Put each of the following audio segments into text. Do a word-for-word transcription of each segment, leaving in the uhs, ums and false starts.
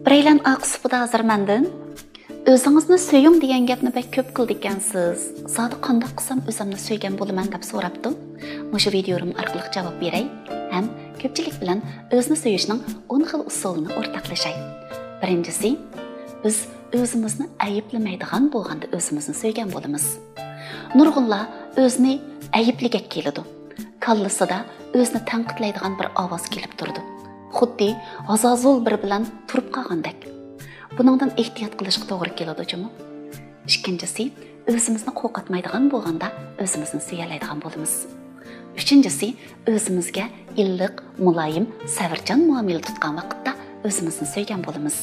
بىرەيلەن ئارقا سۇپىدا ھازىر مەندىن «ئۆزىڭىزنى سۆيۈڭ» دېگەن گەپنى بەك كۆپ قىلىدىكەنسىز. زادى قانداق قىلسام ئۆزۈمنى سۆيگەن بولىمەن دەپ سوراپتۇ. مۇشۇ ۋىدىيولىرىم ئارقىلىق جاۋاب بېرەي ھەم كۆپچىلىك بىلەن ئۆزىنى سۆيۈشنىڭ ئون خىل ئۇسۇلىنى ئورتاقلىشاي. بىرىنچىسى، بىز ئۆزىمىزنى ئەيىبلىمەيدىغان بولغاندا ئۆزىمىزنى سۆيگەن بولىمىز. نۇرغۇنلار ئۆزىنى ئەيىبلىگەك كېلىدۇ. كاللىسىدا ئۆزىنى تەنقىدلەيدىغان بىر ئاۋاز كېلىپ تۇرىدۇ. خۇددى ھازازۇل بىرى بىلەن تۇرۇپ قالغاندەك. بۇنىڭدىن ئېھتىيات قىلىشقا توغرا كېلىدۇ جۇمۇ. ئىككىنچىسى، ئۆزىمىزنى قورقۇتمايدىغان بولغاندا ئۆزىمىزنى سۆيەلەيدىغان بولىمىز. ئۈچىنچىسى، ئۆزىمىزگە ئىللىق، مۇلايىم، سەۋرچان مۇئامىلە تۇتقان ۋاقىتتا ئۆزىمىزنى سۆيگەن بولىمىز.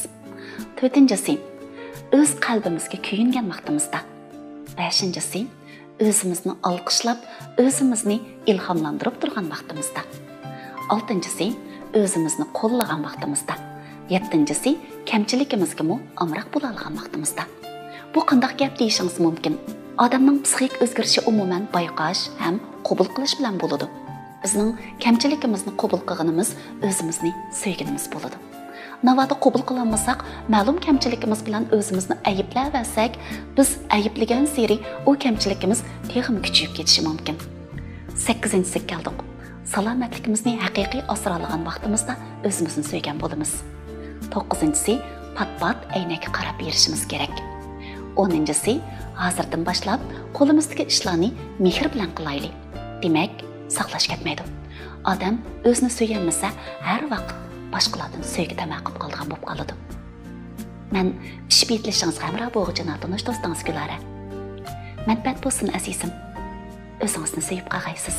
تۆتىنچىسى، ئۆز قەلبىمىزگە كۆيۈنگەن ۋاقتىمىزدا. بەشىنچىسى، ئۆزىمىزنى ئالقىشلاپ، ئۆزىمىزنى ئىلھاملاندۇرۇپ تۇرغان ۋاقتىمىزدا. ئالتىنچىسى، ئۆزىمىزنى قوللىغان ۋاقتىمىزدا. يەتتىنچىسى، كەمچىلىكىمىزگىمۇ ئامراق بولالىغان ۋاقتىمىزدا. بۇ قانداق گەپ دېيىشىڭىز مۇمكىن. ئادەمنىڭ پسىخىك ئۆزگىرىشى ئومۇمەن بايقاش ھەم قوبۇل قىلىش بىلەن بولىدۇ. بىزنىڭ كەمچىلىكىمىزنى قوبۇل قىلغىنىمىز ئۆزىمىزنى سۆيگىنىمىز بولىدۇ. ناۋادا قوبۇل قىلالمىساق، مەلۇم كەمچىلىكىمىز بىلەن ئۆزىمىزنى ئەيىبلەۋەرسەك، بىز ئەيىبلىگەنسېرى ئۇ كەمچىلىكىمىز تېخىمۇ كۈچىيىپ كېتىشى مۇمكىن. سەككىزىنچىسىگە كەلدۇق. سالامەتلىكىمىزنى ھەقىقىي ئاسرالىغان ۋاقتىمىزدا ئۆزىمىزنى سۆيگەن بولىمىز. توققۇزىنچىسى، پات-پات ئەينەككە قاراپ بېرىشىمىز كېرەك. ئونىنچىسى، ھازىردىن باشلاپ قولىمىزدىكى ئىشلارنى مېھىر بىلەن قىلايلى. دېمەك، ساقلاش كەتمەيدۇ. ئادەم ئۆزىنى سۆيەلمىسە، ھەر ۋاقىت باشقىلاردىن سۆيگۈ تەمە قىلىپ قالىدىغان بولۇپ قالىدۇ. مەن پىشىپ يېتىلىشىڭىزغا ھەمراھ بولغۇچى ناتونۇش دوستىڭىز گۈلارە. مەنپەئەت بولسۇن ئەزىزىم. ئۆزىڭىزنى سۆيۈپ قالغايسىز.